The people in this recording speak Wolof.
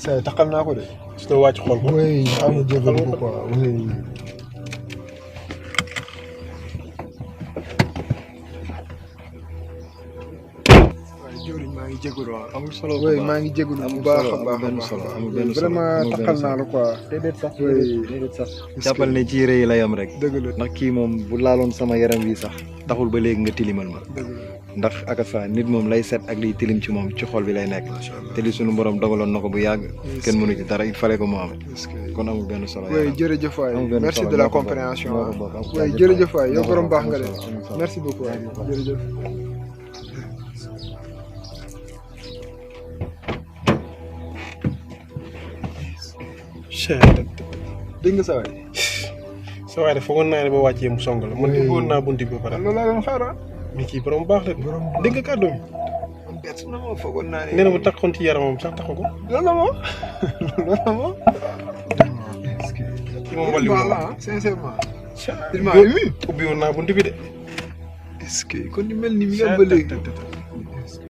say taxal naa ko de. su doo wàcc xool ko. oui xaw ma jégalu ko quoi oui. jëwriñ maa ngi jégalu ah. amul solo oui maa ngi jégalu bu baax a baax vraiment taxal naa la quoi. déedéet sax oui déedéet sax. jàppal ne ci yére yi la yam rek. dëgg la ndax kii moom bu laaloon sama yaram wi sax taxul ba léegi nga tilimal ma. dëgg la ndax akasa nit moom lay set ak liy tilim ci moom ci xol bi lay nekk. te li sunu borom dogaloon na ko bu yàgg. kenn mënu ci dara il fallait que mu am. kon amul benn solo. oui jërëjëf waay merci de la compréhension. oui jërëjëf waay yow borom baax nga de merci beaucoup waay jërëjëf. dégg nga sa waay. sa waay de foogoon naa ne ba wàccee mu song la man de bëggoon naa bunti bi ba pare. loolu laa doon xaar ah. mais kii borom baax la dégg nga kàddu bi. man bett na ma foogoon naa ne. nee na bu takkoon ci yaramam sax taxu ko. loolu la moom loolu la moom. kii moom wàllu moom la sincèrement. ubbi woon naa bunti bi de. est-ce que kon ñu mel ni mi nga am ba léegi.